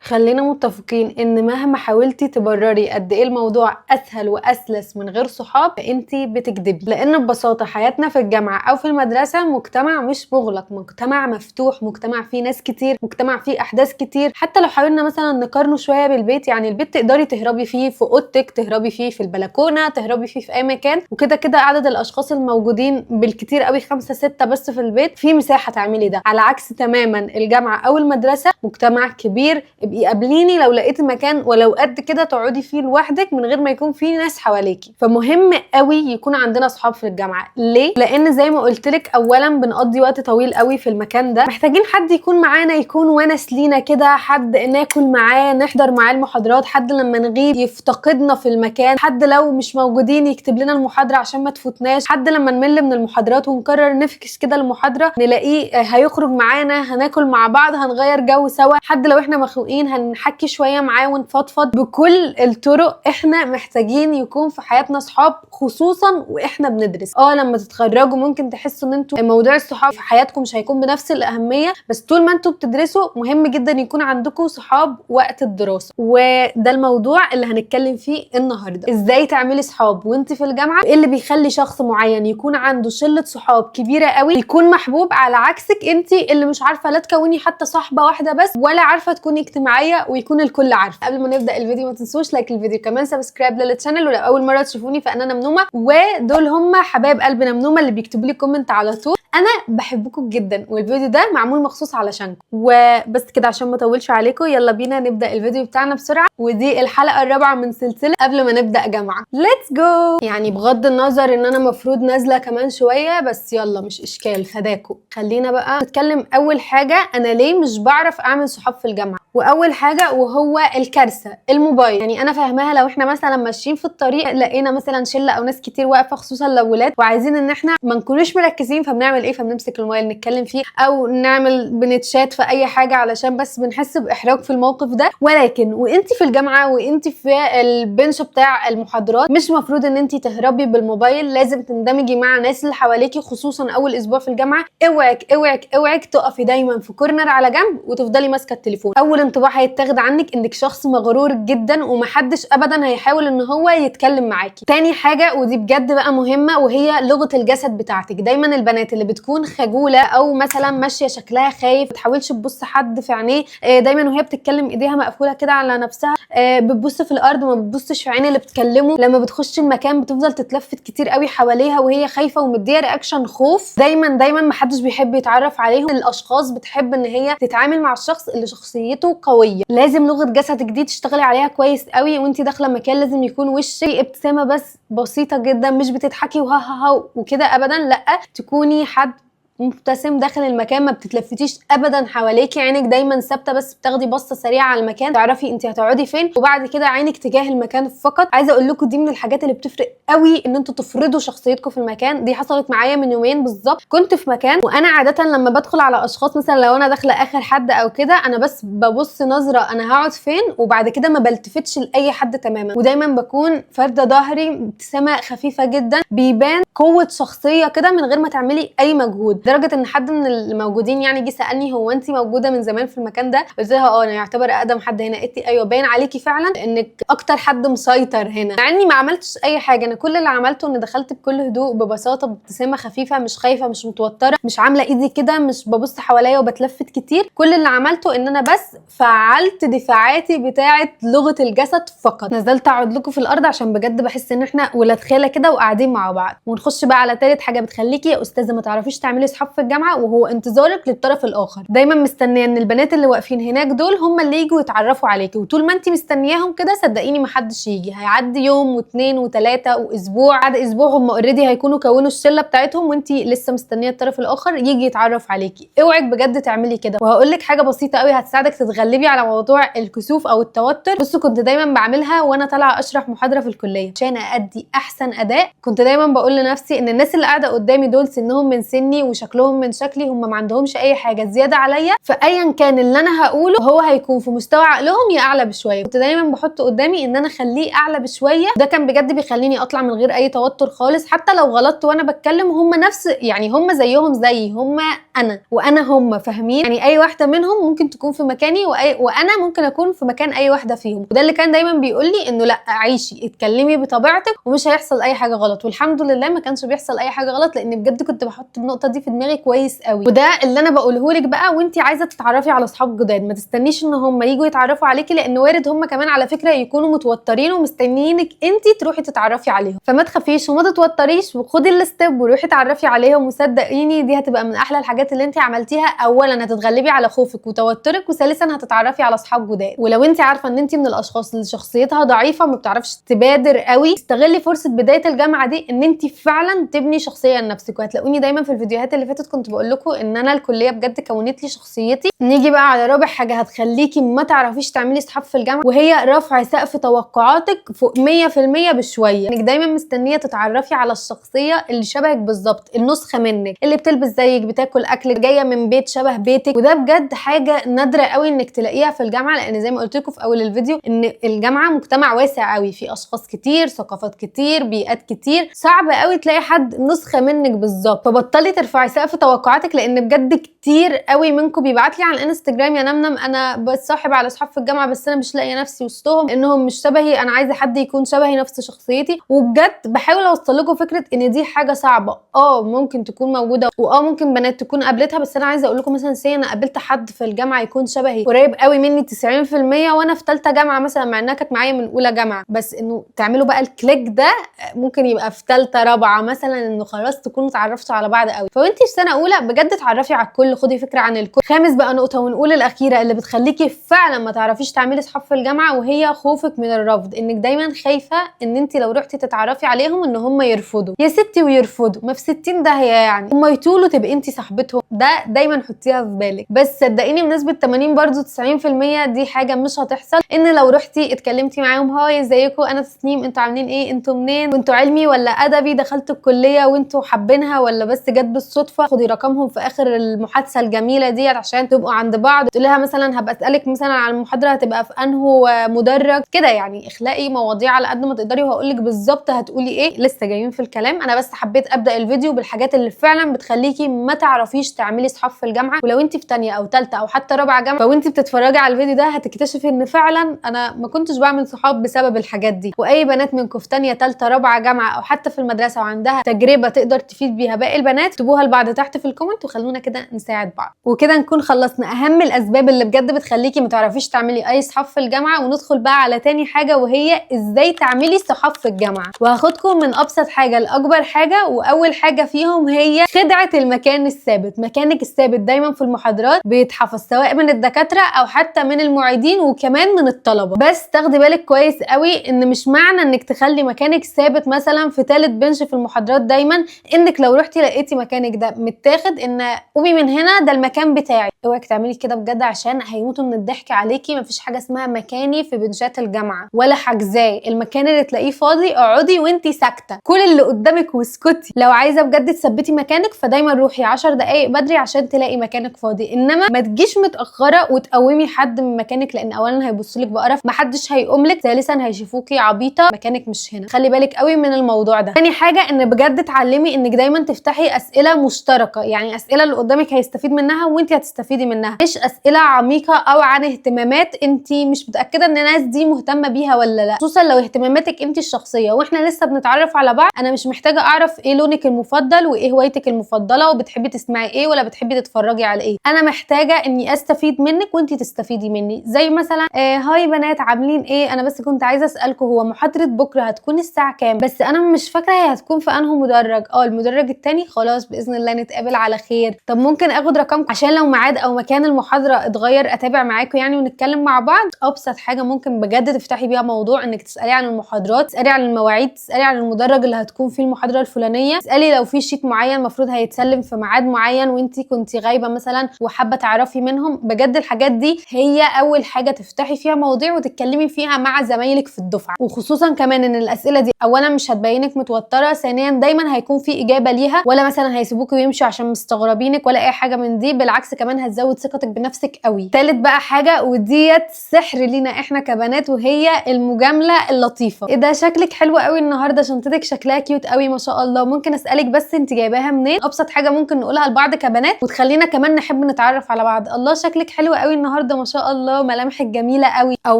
خلينا متفقين ان مهما حاولتي تبرري قد ايه الموضوع اسهل واسلس من غير صحاب فانتي بتكدبي، لان ببساطة حياتنا في الجامعة او في المدرسة مجتمع مش مغلق، مجتمع مفتوح، مجتمع فيه ناس كتير، مجتمع فيه احداث كتير. حتى لو حاولنا مثلا نقارنه شوية بالبيت، يعني البيت تقدري تهربي فيه في اوضتك، تهربي فيه في البلكونه، تهربي فيه في اي مكان، وكده كده عدد الاشخاص الموجودين بالكتير قوي 5 6 بس في البيت، في مساحة تعملي ده. على عكس تماما الجامعة او المدرسة مجتمع كبير، ابقي قابليني لو لقيتي مكان ولو قد كده تقعدي فيه لوحدك من غير ما يكون فيه ناس حواليكي. فمهم قوي يكون عندنا اصحاب في الجامعة. ليه؟ لان زي ما قلت لك اولا بنقضي وقت طويل قوي في المكان ده، محتاجين حد يكون معانا، يكون ونس لينا كده، حد ناكل معاه، نحضر معاه المحاضرات، حد لما نغيب يفتقدنا في المكان، حد لو مش موجودين يكتب لنا المحاضرة عشان ما تفوتناش، حد لما نمل من المحاضرات ونقرر نفكس كده المحاضرة نلاقيه هيخرج معانا، هناكل مع بعض، هنغير جو سوا، حد لو احنا مخنوقين هنحكي شوية معاه ونفضفض. بكل الطرق احنا محتاجين يكون في حياتنا صحاب، خصوصا واحنا بندرس. لما تتخرجوا ممكن تحسوا ان انتوا موضوع الصحاب في حياتكم مش هيكون بنفس الاهمية، بس طول ما انتوا بتدرسوا مهم جدا يكون عندكم صحاب وقت الدراسة. وده الموضوع اللي هنتكلم فيه النهارده، ازاي تعملي صحاب وانت في الجامعة، ايه اللي بيخلي شخص معين يكون عنده شله صحاب كبيرة قوي، يكون محبوب، على عكسك انت اللي مش عارفه لا تكوني حتى صاحبه واحدة بس، ولا عارفه تكوني اجتماعية ويكون الكل عارف. قبل ما نبدا الفيديو ما تنسوش like الفيديو، كمان subscribe لل channel، ولو اول مرة تشوفوني فانا نمنومه، ودول هم حبايب قلب نمنومه اللي بيكتبوا لي comment على طول. انا بحبكم جدا والفيديو ده معمول مخصوص علشانكم. وبس كده عشان ما اطولش عليكم، يلا بينا نبدا الفيديو بتاعنا بسرعة. ودي الحلقة الرابعة من سلسلة قبل ما نبدا جامعه. let's go. يعني بغض النظر ان انا مفروض نازله كمان شوية، بس يلا مش اشكال فداكو. خلينا بقى نتكلم. اول حاجة، انا ليه مش بعرف اعمل صحاب في الجامعة؟ واول حاجة وهو الكارثة، الموبايل. يعني انا فاهماها، لو احنا مثلا ماشيين في الطريق لقينا مثلا شله او ناس كتير واقفة، خصوصا لو ولاد، وعايزين ان احنا ما نكونوش مركزين، فبنعمل ايه؟ فبنمسك الموبايل نتكلم فيه او نعمل بنتشات في اي حاجة علشان بس بنحس باحراج في الموقف ده. ولكن وانت في الجامعة وانت في ال bench بتاع المحاضرات مش مفروض ان انت تهربي بالموبايل، لازم تندمجي مع الناس اللي حواليكي، خصوصا اول اسبوع في الجامعة. اوعك اوعك اوعك تقفي دايما في corner على جنب وتفضلي ماسكه التليفون. اول انطباع هيتاخد عنك انك شخص مغرور جدا ومحدش ابدا هيحاول ان هو يتكلم معاكي. تاني حاجة، ودي بجد بقى مهمة، وهي لغة الجسد بتاعتك. دايما البنات اللي بتكون خجولة او مثلا ماشية شكلها خايف، ما تحاولش تبص حد في عينيه، دايما وهي بتتكلم ايديها مقفولة كده على نفسها، بتبص في الارض وما بتبصش في عين اللي بتكلمه. لما بتخش المكان بتفضل تتلفت كتير قوي حواليها وهي خايفة ومديه reaction خوف. دايما دايما محدش بيحب يتعرف عليهم. الاشخاص بتحب ان هي تتعامل مع الشخص اللي شخصيته قوية. لازم لغة جسدك دي تشتغلي عليها كويس قوي. وانت داخله مكان لازم يكون وشك ابتسامة بس بسيطة جدا، مش بتضحكي وها ها ها وكده ابدا، لا تكوني حد مبتسم داخل المكان، ما بتتلفتيش ابدا حواليكي، عينك دايما ثابتة، بس بتاخدي بصة سريعة على المكان تعرفي انت هتقعدي فين، وبعد كده عينك تجاه المكان فقط. عايزه اقول لكم دي من الحاجات اللي بتفرق قوي ان انتوا تفرضوا شخصيتكم في المكان. دي حصلت معايا من يومين بالظبط، كنت في مكان، وانا عادة لما بدخل على اشخاص مثلا لو انا داخله اخر حد او كده، انا بس ببص نظره انا هقعد فين، وبعد كده ما بلتفتش لاي حد تماما، ودايما بكون فارده ظهري، ابتسامة خفيفة جدا، بيبان قوة شخصية كده من غير ما تعملي اي مجهود. لدرجة ان حد من الموجودين يعني جه سالني هو انت موجودة من زمان في المكان ده؟ قلت لها اه انا يعتبر اقدم حد هنا. قالت لي ايوه باين عليكي فعلا انك اكتر حد مسيطر هنا، مع اني ما عملتش اي حاجة. انا كل اللي عملته ان دخلت بكل هدوء، ببساطة، بابتسامة خفيفة، مش خايفة، مش متوترة، مش عامله ايدي كده، مش ببص حواليا وبتلفت كتير. كل اللي عملته ان انا بس فعلت دفاعاتي بتاعه لغة الجسد فقط. نزلت اقعد لكم في الارض عشان بجد بحس ان احنا ولاد خاله كده وقاعدين مع بعض. ونخش بقى على تالت حاجة بتخليكي يا استاذه ما تعرفيش تعملي صحاب في الجامعة، وهو انتظارك للطرف الاخر. دايما مستنيه ان البنات اللي واقفين هناك دول هم اللي يجوا يتعرفوا عليكي، وطول ما انت مستنياهم كده صدقيني ما حدش يجي. هيعدي يوم واثنين وثلاثة واسبوع، بعد اسبوع هم already هيكونوا كونوا الشلة بتاعتهم وانت لسه مستنيه الطرف الاخر يجي يتعرف عليكي. اوعك بجد تعملي كده. وهقول لك حاجة بسيطة قوي هتساعدك تتغلبي على موضوع الكسوف او التوتر. بصوا، كنت دايما بعملها وانا طالعه اشرح محاضرة في الكلية عشان ادي احسن اداء. كنت دايما بقول لنفسي نفسي ان الناس اللي قاعدة قدامي دول سنهم من سني وشكلهم من شكلي، هم ما عندهمش اي حاجة زيادة عليا، فايا كان اللي انا هقوله هو هيكون في مستوى عقلهم يا اعلى بشوية. كنت دايما بحط قدامي ان انا اخليه اعلى بشوية، ده كان بجد بيخليني اطلع من غير اي توتر خالص، حتى لو غلطت وانا بتكلم هم نفس يعني هم زيهم زيي، هم انا وانا هم، فاهمين؟ يعني اي واحدة منهم ممكن تكون في مكاني وانا ممكن اكون في مكان اي واحدة فيهم. وده اللي كان دايما بيقول لي انه لا، عيشي اتكلمي بطبيعتك ومش هيحصل اي حاجة غلط. والحمد لله ما كانش بيحصل اي حاجة غلط، لان بجد كنت بحط النقطة دي في دماغي كويس قوي. وده اللي انا بقوله لك بقى وانت عايزه تتعرفي على اصحاب جداد، ما تستنيش ان هم يجوا يتعرفوا عليكي، لان وارد هم كمان على فكرة يكونوا متوترين ومستنيينك انت تروحي تتعرفي عليهم. فما تخافيش وما تتوتريش وخدي ال step وروحي اتعرفي عليهم، وصدقيني دي هتبقى من احلى الحاجات اللي انت عملتيها. اولا هتتغلبي على خوفك وتوترك، وثالثا هتتعرفي على اصحاب جداد. ولو انت عارفه ان انت من الاشخاص اللي شخصيتها ضعيفة ما بتعرفش تبادر قوي، استغلي فرصة بداية الجامعة دي ان انت فعلا تبني شخصية لنفسك. وهتلاقوني دايما في الفيديوهات اللي فاتت كنت بقول لكم ان انا الكلية بجد كونت لي شخصيتي. نيجي بقى على رابع حاجة هتخليكي ما تعرفيش تعملي اصحاب في الجامعة، وهي رفع سقف توقعاتك فوق 100% بشوية. انك دايما مستنيه تتعرفي على الشخصية اللي شبهك بالظبط، النسخة منك، اللي بتلبس زيك، بتاكل اكل، جاية من بيت شبه بيتك. وده بجد حاجة نادرة قوي انك تلاقيها في الجامعة، لان زي ما قلت لكم في اول الفيديو ان الجامعة مجتمع واسع قوي، في اشخاص كتير، ثقافات كتير، بيئات كتير، صعب قوي تلاقي حد نسخه منك بالظبط. فبطلي ترفعي سقف توقعاتك، لان بجد كتير قوي منكم بيبعت لي على الانستجرام يا نمنم انا بتصاحب على اصحاب في الجامعة بس انا مش لاقيه نفسي وسطهم، انهم مش شبهي، انا عايزه حد يكون شبهي نفس شخصيتي. وبجد بحاول اوصل لكم فكرة ان دي حاجة صعبة، ممكن تكون موجودة ممكن بنات تكون قابلتها، بس انا عايزه اقول لكم مثلا say انا قابلت حد في الجامعة يكون شبهي قريب قوي مني 90% وانا في ثالثة جامعه مثلا، مع انها كانت معايا من اولى جامعه، بس انه تعملوا بقى ال click ده ممكن يبقى في ثالثة رابعه مثلا، انه خلاص تكونوا اتعرفتوا على بعض قوي. فوانتي في سنة اولى بجد اتعرفي على الكل، خدي فكرة عن الكل. خامس بقى نقطة ونقول الاخيرة اللي بتخليكي فعلا ما تعرفيش تعملي اصحاب في الجامعة، وهي خوفك من الرفض. انك دايما خايفة ان انت لو رحتي تتعرفي عليهم ان هم يرفضوا يا ستي، ويرفضوا ما في 60 داهية يعني، هم يطولوا تبقي انت صاحبتهم، ده دايما حطيها في بالك. بس صدقيني بنسبة 80 برضو 90% دي حاجة مش هتحصل. ان لو رحتي اتكلمتي معاهم hi ازيكم انا تسنيم، انتوا عاملين ايه، انتوا منين، كنتوا علمي ولا ادبي، دخلتوا الكلية وانتوا حابينها ولا بس جت بالصدفة، خدي رقمهم في اخر المحادثة الجميلة ديت عشان تبقوا عند بعض. تقولي لها مثلا هبقى اسالك مثلا على المحاضرة هتبقى في انهو مدرج كده، يعني اخلقي مواضيع على قد ما تقدري وهقول لك بالظبط هتقولي ايه. لسه جايين في الكلام، انا بس حبيت ابدا الفيديو بالحاجات اللي فعلا بتخليكي ما تعرفيش تعملي صحاب في الجامعة. ولو انت في ثانية او ثالثة او حتى رابعه جامعه فوانت بتتفرجي على الفيديو ده هتكتشفي ان فعلا انا ما كنتش بعمل صحاب بسبب الحاجات دي. واي بنات منكم في ثانية ثالثة رابعه جامعه او حتى في المدرسة وعندها تجربه تقدر تفيد بيها باقي البنات، اكتبوها لبعض تحت في ال comment وخلونا كده نساعد بعض. وكده نكون خلصنا اهم الاسباب اللي بجد بتخليكي ما تعرفيش تعملي اي صحاب في الجامعة. وندخل بقى على تاني حاجة، وهي ازاي تعملي صحاب في الجامعة. وهاخدكم من ابسط حاجة لاكبر حاجة، واول حاجة فيهم هي خدعه المكان الثابت. مكانك الثابت دايما في المحاضرات بيتحفظ سواء من الدكاترة او حتى من المعيدين وكمان من الطلبة. بس تاخدي بالك كويس قوي ان مش معنى انك تخلي مكانك ثابت مثلا في ثالث bench في المحاضرات دايما انك لو رحتي لقيتي مكانك ده متاخد ان قومي من هنا ده المكان بتاعي. اوعك تعملي كده بجد عشان هيموتوا من الضحك عليكي. مفيش حاجة اسمها مكاني في بنشات الجامعة ولا حجزاه، المكان اللي تلاقيه فاضي اقعدي وانتي ساكته، كل اللي قدامك واسكتي. لو عايزه بجد تثبتي مكانك فدايما روحي 10 دقائق بدري عشان تلاقي مكانك فاضي، انما ما تجيش متاخرة وتقومي حد من مكانك، لان اولا هيبصوا لك بقرف، محدش هيقوم لك، ثالثا هيشوفوكي عبيطه مكانك مش هنا. خلي بالك قوي من الموضوع ده. تاني حاجة ان بجد اتعلمي انك دايما تفتحي اسئلة مشتركة، يعني اسئلة اللي قدامك هيستفيد منها وانت هتستفيدي منها، مش اسئلة عميقة او عن اهتمامات انت مش متاكدة ان الناس دي مهتمة بيها ولا لا، خصوصا لو اهتماماتك انت الشخصية واحنا لسه بنتعرف على بعض. انا مش محتاجه اعرف ايه لونك المفضل وايه هوايتك المفضلة وبتحبي تسمعي ايه ولا بتحبي تتفرجي على ايه، انا محتاجه اني استفيد منك وانت تستفيدي مني. زي مثلا hi بنات عاملين ايه، انا بس كنت عايزه اسالكم هو محاضرة بكره هتكون الساعة كام، بس انا مش فاكره هي هتكون في انه مدرج، المدرج التاني، خلاص باذن الله نتقابل على خير، طب ممكن اخد رقمكم عشان لو ميعاد او مكان المحاضرة اتغير اتابع معاكم يعني ونتكلم مع بعض. ابسط حاجة ممكن بجد تفتحي بيها موضوع انك تسالي عن المحاضرات، تسالي عن المواعيد، تسالي عن المدرج اللي هتكون فيه المحاضرة الفلانية، تسالي لو في sheet معين المفروض هيتسلم في ميعاد معين وانت كنتي غايبة مثلا وحابة تعرفي منهم. بجد الحاجات دي هي اول حاجة تفتحي فيها مواضيع وتتكلمي فيها مع زمايلك في الدفعة، وخصوصا كمان ان الاسئلة دي اولا مش هتبينك متوترة، ثانيا دايما هيكون في اجابه ليها، ولا مثلا هيسيبوكي ويمشوا عشان مستغربينك ولا اي حاجة من دي، بالعكس كمان هتزود ثقتك بنفسك قوي. ثالث بقى حاجة، وديت سحر لينا احنا كبنات، وهي المجاملة اللطيفة. ايه ده شكلك حلو قوي النهارده، شنطتك شكلها cute قوي ما شاء الله، ممكن اسالك بس انت جايباها منين؟ ابسط حاجة ممكن نقولها لبعض كبنات وتخلينا كمان نحب نتعرف على بعض. الله شكلك حلو قوي النهارده ما شاء الله، ملامحك جميلة قوي. او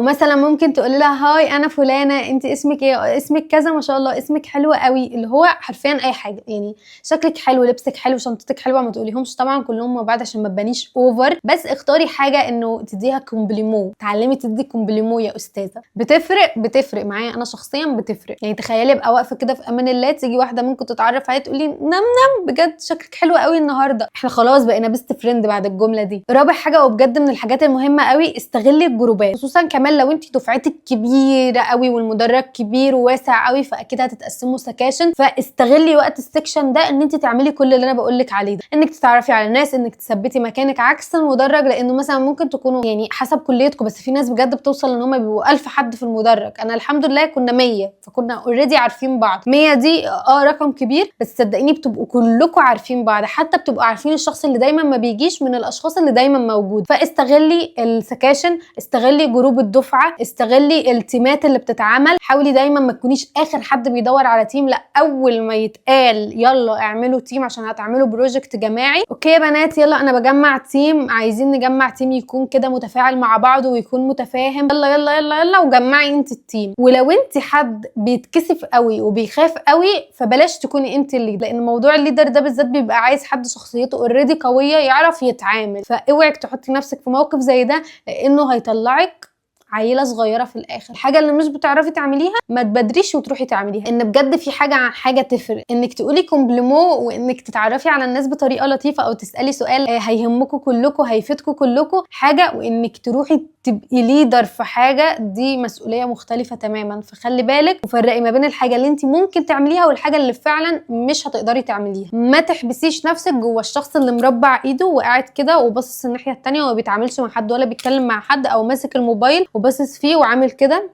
مثلا ممكن تقولي لها hi انا فلانه، انت اسمك ايه؟ اسمك كذا ما شاء الله، اسمك حلو قوي. اللي هو حرفيا اي حاجة، يعني شكلك حلو، لبسك حلو، شنطتك حلوة. ما تقوليهمش طبعا كلهم مع بعض عشان ما تبانيش over، بس اختاري حاجة انه تديها compliment. تعلمي تدي compliment يا استاذه، بتفرق، بتفرق معايا انا شخصيا بتفرق. يعني تخيلي ابقى واقفة كده في امان الله، تيجي واحدة منكم تتعرف عليا تقولي نم نم بجد شكلك حلو قوي النهارده، احنا خلاص بقينا best friend بعد الجملة دي. رابع حاجة وبجد من الحاجات المهمة قوي، استغلي الجروبات، خصوصا كمان لو انت دفعتك كبيرة قوي والمدرج كبير وواسع قوي، فاكيد هتتقسموا سكاشن، فاستغلي وقت ال section ده ان انت تعملي كل اللي انا بقول لك عليه ده، انك تتعرفي على الناس، انك تثبتي مكانك عكس المدرج، لانه مثلا ممكن تكونوا يعني حسب كليتكم، بس في ناس بجد بتوصل ان هم بيبقوا 1000 حد في المدرج. انا الحمد لله كنا 100، فكنا already عارفين بعض. 100 دي رقم كبير، بس صدقيني بتبقوا كلكم عارفين بعض، حتى بتبقوا عارفين الشخص اللي دايما ما بيجيش من الاشخاص اللي دايما موجود. فاستغلي السكاشن، استغلي group الدفعة، استغلي التيمات اللي بتتعمل. حاولي دايما ما تكونيش اخر حد بيدور على team، لا اول ما يتقال يلا اعملوا team عشان هتعملوا project جماعي. okay يا بنات يلا انا بجمع team، عايزين نجمع team يكون كده متفاعل مع بعضه ويكون متفاهم، يلا يلا يلا يلا وجمعي انت ال team. ولو انت حد بيتكسف قوي وبيخاف قوي فبلاش تكوني انت ال leader، لان موضوع ال leader ده بالذات بيبقى عايز حد شخصيته already قوية يعرف يتعامل، فاوعك تحطي نفسك في موقف زي ده لانه هيطلعك عيله صغيرة في الاخر. الحاجة اللي مش بتعرفي تعمليها ما تبادريش وتروحي تعمليها. ان بجد في حاجة عن حاجة تفرق، انك تقولي compliment وانك تتعرفي على الناس بطريقة لطيفة او تسالي سؤال هيهمكم كلكم هيفيدكم كلكم حاجة، وانك تروحي تبقي leader في حاجة دي مسؤولية مختلفة تماما. فخلي بالك وفرقي ما بين الحاجة اللي انت ممكن تعمليها والحاجة اللي فعلا مش هتقدري تعمليها. ما تحبسيش نفسك جوه الشخص اللي مربع ايده وقاعد كده وباصص الناحية التانية وما بيتعاملش مع حد ولا بيتكلم مع حد، او ماسك الموبايل وباصص فيه وعامل كده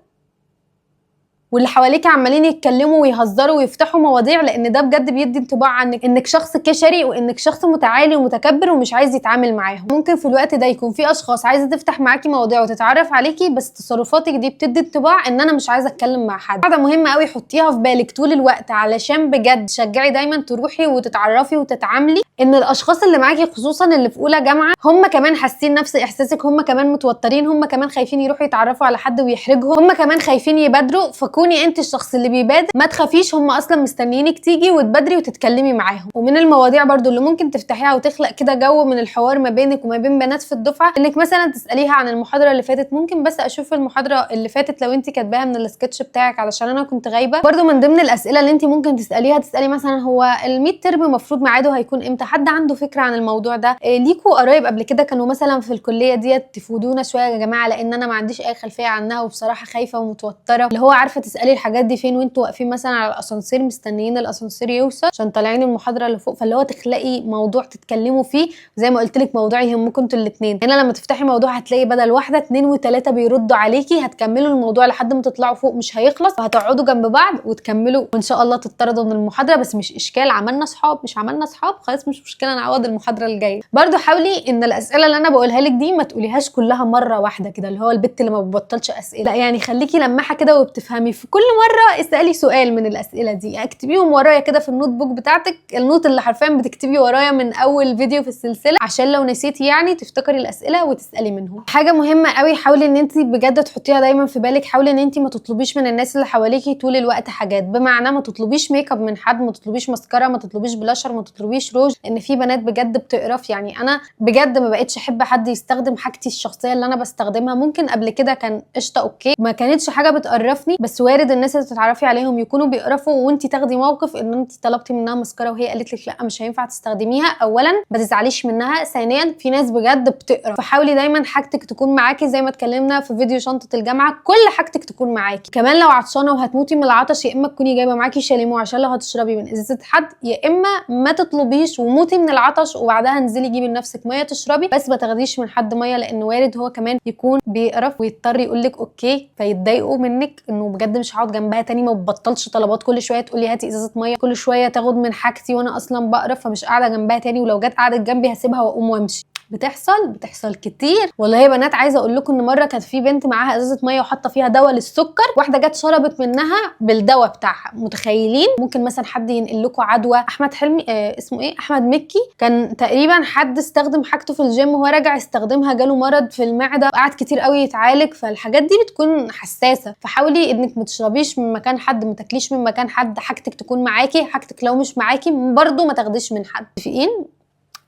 واللي حواليك عمالين يتكلموا ويهزروا ويفتحوا مواضيع، لان ده بجد بيدي انطباع عنك انك شخص كشري وانك شخص متعالي ومتكبر ومش عايز يتعامل معاهم. ممكن في الوقت ده يكون في اشخاص عايزه تفتح معاكي مواضيع وتتعرف عليكي، بس تصرفاتك دي بتدي انطباع ان انا مش عايزه اتكلم مع حد. قاعدة مهمة قوي حطيها في بالك طول الوقت علشان بجد تشجعي دايما تروحي وتتعرفي وتتعاملي، ان الاشخاص اللي معاكي خصوصا اللي في اولى جامعه هم كمان حاسين نفس احساسك، هم كمان متوترين، هم كمان خايفين يروحوا يتعرفوا على حد ويحرجهم، هم كمان خايفين يبادروا. فكوني انت الشخص اللي بيبادر، ما تخافيش، هم اصلا مستنيينك تيجي وتبادري وتتكلمي معاهم. ومن المواضيع برضو اللي ممكن تفتحيها وتخلق كده جو من الحوار ما بينك وما بين بنات في الدفعة، انك مثلا تساليها عن المحاضرة اللي فاتت، ممكن بس اشوف المحاضرة اللي فاتت لو انت كاتباها من السكتش بتاعك علشان انا كنت غايبة. برضو من ضمن الاسئلة اللي انت ممكن تساليها، تسالي مثلا هو ال midterm المفروض ميعاده هيكون امتى؟ حد عنده فكرة عن الموضوع ده؟ إيه ليكوا قرايب قبل كده كانوا مثلا في الكلية ديت؟ تفيدونا شوية يا جماعة لان انا ما عنديش اي خلفية عنها وبصراحة خايفة ومتوتره. اللي هو عارفه تسالي الحاجات دي فين وانتوا واقفين مثلا على الاسانسير مستنيين الاسانسير يوصل عشان طالعين المحاضرة اللي فوق، فاللي هو تخلقي موضوع تتكلموا فيه، زي ما قلت لك موضوع يهمكم انتوا الاثنين. هنا لما تفتحي موضوع هتلاقي بدل واحدة 2 و3 بيردوا عليكي، هتكملوا الموضوع لحد ما تطلعوا فوق مش هيخلص، وهتقعدوا جنب بعض وتكملوا وان شاء الله تطردوا من المحاضرة، بس مش اشكال، عملنا صحاب مش عملنا صحاب خلاص مش مشكلة، نعوض المحاضرة الجاية. برضو حاولي ان الاسئلة اللي انا بقولها لك دي ما تقوليهاش كلها مرة واحدة كده، اللي هو البت اللي ما بتبطلش اسئلة، لا يعني خليكي لماحه كده وبتفهمي. في كل مرة اسالي سؤال من الاسئلة دي، اكتبيهم ورايا كده في ال notebook بتاعتك، ال note اللي حرفيا بتكتبي ورايا من اول فيديو في السلسلة، عشان لو نسيتي يعني تفتكري الاسئلة وتسالي منهم. حاجة مهمة قوي حاولي ان انت بجد تحطيها دايما في بالك، حاولي ان انت ما تطلبيش من الناس اللي حواليكي طول الوقت حاجات، بمعنى ما تطلبيش make up من حد، ما تطلبيش ماسكارا، ما تطلبيش بلاشر، ما تطلبيش روج، لان في بنات بجد بتقرف. يعني انا بجد ما بقتش احب حد يستخدم حاجتي الشخصية اللي انا بستخدمها، ممكن قبل كده كان قشطه okay ما كانتش حاجة بتقرفني، بس وارد الناس اللي تتعرفي عليهم يكونوا بيقرفوا وانت تاخدي موقف ان انت طلبتي منها ماسكارا وهي قالت لك لا مش هينفع تستخدميها. اولا ما تزعليش منها، ثانيا في ناس بجد بتقرف، فحاولي دايما حاجتك تكون معاكي زي ما اتكلمنا في فيديو شنطه الجامعة، كل حاجتك تكون معاكي. كمان لو عطشانة وهتموتي من العطش، يا اما تكوني جايبه معاكي شاليمو عشان لو هتشربي من ازازة حد، يا اما ما تطلبيش وموتي من العطش وبعدها انزلي جيبي لنفسك مية تشربي، بس ما تاخديش من حد مية لان وارد هو كمان يكون بيقرف ويضطر يقول لك okay فيتضايقوا منك انه بجد بجد مش هقعد جنبها تاني، ما بتبطلش طلبات، كل شوية تقول لي هاتي ازازة مية، كل شوية تاخد من حاجتي وانا اصلا بقرف، فمش قاعدة جنبها تاني، ولو جت قعدت جنبي هسيبها واقوم وامشي. بتحصل كتير والله يا بنات. عايزه اقول لكم ان مرة كانت في بنت معاها ازازة مية وحاطه فيها دواء للسكر، واحدة جت شربت منها بالدواء بتاعها، متخيلين؟ ممكن مثلا حد ينقل لكم عدوى. احمد حلمي اسمه ايه، احمد مكي، كان تقريبا حد استخدم حاجته في الجيم وهو راجع استخدمها جاله مرض في المعدة وقعد كتير قوي يتعالج. فالحاجات دي بتكون حساسة، فحاولي انك ما تشربيش من مكان حد، ما تاكليش من مكان حد، حاجتك تكون معاكي، حاجتك لو مش معاكي برضو ما تاخديش من حد. متفقين؟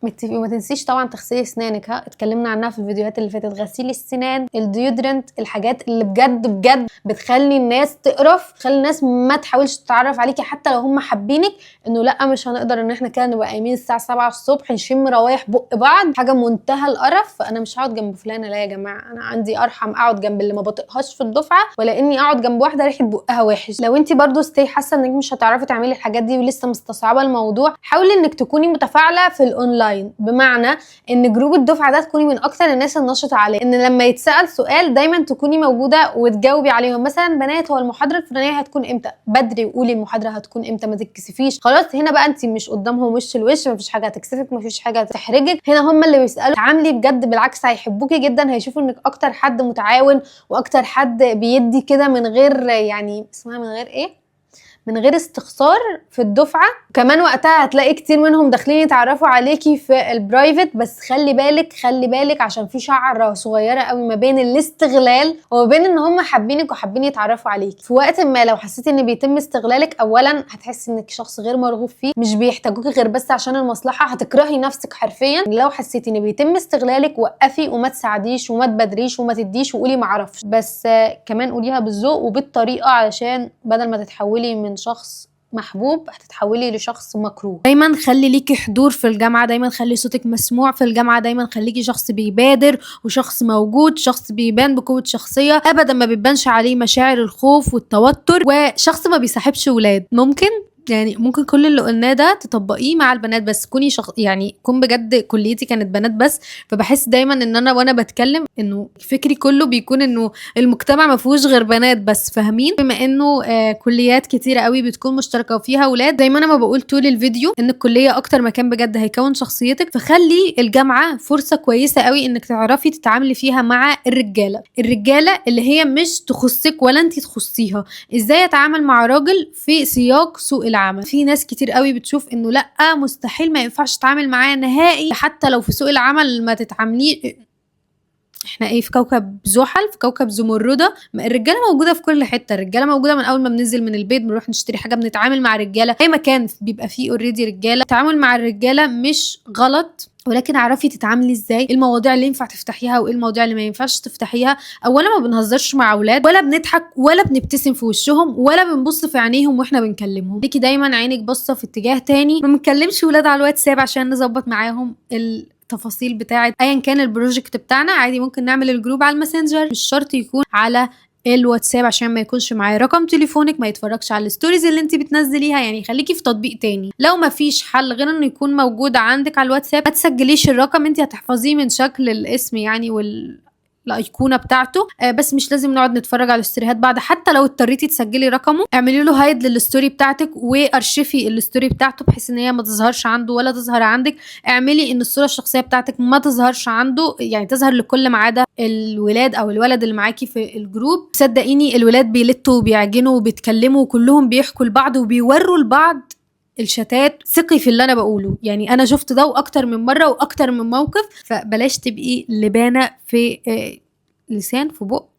متفقين. وما تنسيش طبعا تغسلي اسنانك، ها اتكلمنا عنها في الفيديوهات اللي فاتت، غسيل السنان، ال deodorant، الحاجات اللي بجد بجد بتخلي الناس تقرف، تخلي الناس ما تحاولش تتعرف عليكي حتى لو هم حابينك، انه لا مش هنقدر ان احنا كده نبقى قايمين الساعة 7 الصبح نشم روايح بق بعض، حاجة منتهى القرف. فانا مش هقعد جنب فلانه، لا يا جماعة، انا عندي ارحم اقعد جنب اللي ما بطيقهاش في الدفعة ولا اني اقعد جنب واحدة ريحه بقها وحش. لو انت برضو still حاسه انك مش هتعرفي تعملي الحاجات دي ولسه مستصعبه الموضوع، حاولي انك تكوني متفاعله في الاونلاين، بمعنى ان group الدفعة ده تكوني من اكتر الناس النشطه عليه، ان لما يتسال سؤال دايما تكوني موجودة وتجاوبي عليهم. مثلا بنات هو المحاضرة الفلانية هتكون امتى؟ بدري وقولي المحاضرة هتكون امتى، ما تتكسفيش. خلاص هنا بقى انت مش قدامهم وش الوش، مفيش حاجة هتكسفك، مفيش حاجة تحرجك، هنا هم اللي بيسالوا. تعاملي بجد بالعكس هيحبوكي جدا، هيشوفوا انك اكتر حد متعاون واكتر حد بيدي كده من غير يعني اسمها من غير ايه، من غير استخسار في الدفعة. كمان وقتها هتلاقي كتير منهم داخلين يتعرفوا عليكي في ال private، بس خلي بالك، خلي بالك، عشان في شعره صغيرة قوي ما بين الاستغلال وما بين ان هم حابينك وحابين يتعرفوا عليكي. في وقت ما لو حسيتي ان بيتم استغلالك، اولا هتحسي انك شخص غير مرغوب فيه، مش بيحتاجوكي غير بس عشان المصلحة، هتكرهي نفسك حرفيا. لو حسيتي ان بيتم استغلالك وقفي وما تساعديش وما تبادريش وما تديش وقولي ما اعرفش، بس كمان قوليها بالذوق وبالطريقه، علشان بدل ما تتحولي من شخص محبوب هتتحولي لشخص مكروه. دايما خلي ليكي حضور في الجامعة، دايما خلي صوتك مسموع في الجامعة، دايما خليكي شخص بيبادر وشخص موجود، شخص بيبان بقوة شخصية، ابدا ما بيبانش عليه مشاعر الخوف والتوتر، وشخص ما بيصاحبش ولاد. ممكن يعني ممكن كل اللي قلناه ده تطبقيه مع البنات، بس كوني شخص يعني كون بجد كليتي كانت بنات بس، فبحس دايما ان انا وانا بتكلم انه فكري كله بيكون انه المجتمع ما فيهوش غير بنات بس، فاهمين؟ بما انه كليات كتيرة قوي بتكون مشتركة وفيها ولاد، زي ما انا ما بقول طول الفيديو ان الكلية اكتر مكان بجد هيكون شخصيتك، فخلي الجامعة فرصة كويسة قوي انك تعرفي تتعاملي فيها مع الرجالة، الرجالة اللي هي مش تخصك ولا انت تخصيها. ازاي اتعامل مع راجل في سياق سوق العمل؟ في ناس كتير قوي بتشوف انه لا مستحيل ما ينفعش تتعامل معاه نهائي، حتى لو في سوق العمل ما تتعاملي. احنا ايه في كوكب زحل، في كوكب زمردة؟ الرجالة موجودة في كل حتة، الرجالة موجودة من اول ما بننزل من البيت، بنروح نشتري حاجة بنتعامل مع رجاله، اي مكان بيبقى فيه already رجاله. التعامل مع الرجالة مش غلط، ولكن اعرفي تتعاملي ازاي، ايه المواضيع اللي ينفع تفتحيها وايه المواضيع اللي ما ينفعش تفتحيها. اولا ما بنهزرش مع اولاد، ولا بنضحك ولا بنبتسم في وشهم، ولا بنبص في عينيهم واحنا بنكلمهم، ليكي دايما عينك باصة في اتجاه تاني. ما بنكلمش ولاد على الواتساب عشان نظبط معاهم التفاصيل بتاعه ايا كان ال project بتاعنا، عادي ممكن نعمل ال group على الماسنجر، مش شرط يكون على الواتساب عشان ما يكونش معايا رقم تليفونك، ما يتفرجش على ال stories اللي انت بتنزليها، يعني خليكي في تطبيق تاني. لو ما فيش حل غير انه يكون موجود عندك على الواتساب، ما تسجليش الرقم، انت هتحفظيه من شكل الاسم يعني الايقونه بتاعته، بس مش لازم نقعد نتفرج على الستوريهات بعد. حتى لو اضطريتي تسجلي رقمه، اعملي له hide لل story بتاعتك وارشفي ال story بتاعته بحيث ان هي ما تظهرش عنده ولا تظهر عندك. اعملي ان الصورة الشخصية بتاعتك ما تظهرش عنده، يعني تظهر لكل ما عدا الولاد او الولد اللي معاكي في ال group. صدقيني الولاد بيلتوا وبيعجنوا وبيتكلموا وكلهم بيحكوا لبعض وبيوروا لبعض الشتات. ثقي في اللي انا بقوله، يعني انا شفت ده واكتر من مرة واكتر من موقف. فبلاش تبقي لبانه في لسان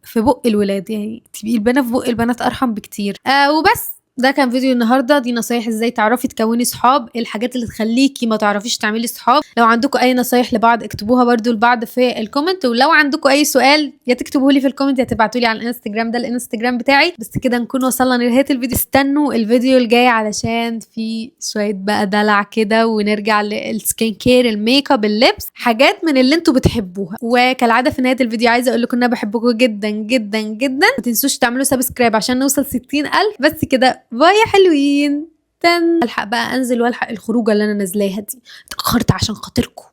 في بق الولاد، يعني تبقي لبانه في بق البنات ارحم بكتير. وبس ده كان فيديو النهارده، دي نصايح ازاي تعرفي تكوني صحاب، الحاجات اللي تخليكي ما تعرفيش تعملي صحاب. لو عندكم اي نصايح لبعض اكتبوها برضو لبعض في ال comment، ولو عندكم اي سؤال يا تكتبوه لي في ال comment يا تبعتوا لي على الانستجرام، ده الانستجرام بتاعي. بس كده نكون وصلنا لنهاية الفيديو، استنوا الفيديو الجاي علشان في شوية بقى دلع كده، ونرجع لل skin care، ال make up، اللبس، حاجات من اللي انتوا بتحبوها. وكالعادة في نهاية الفيديو عايزه اقول لكم ان انا بحبكم جدا جدا جدا، ما تنسوش تعملوا subscribe عشان نوصل 60,000. بس كده، bye يا حلوين. تن الحق بقى انزل والحق الخروجه اللي انا نازلاها دي، اتاخرت عشان خاطركم.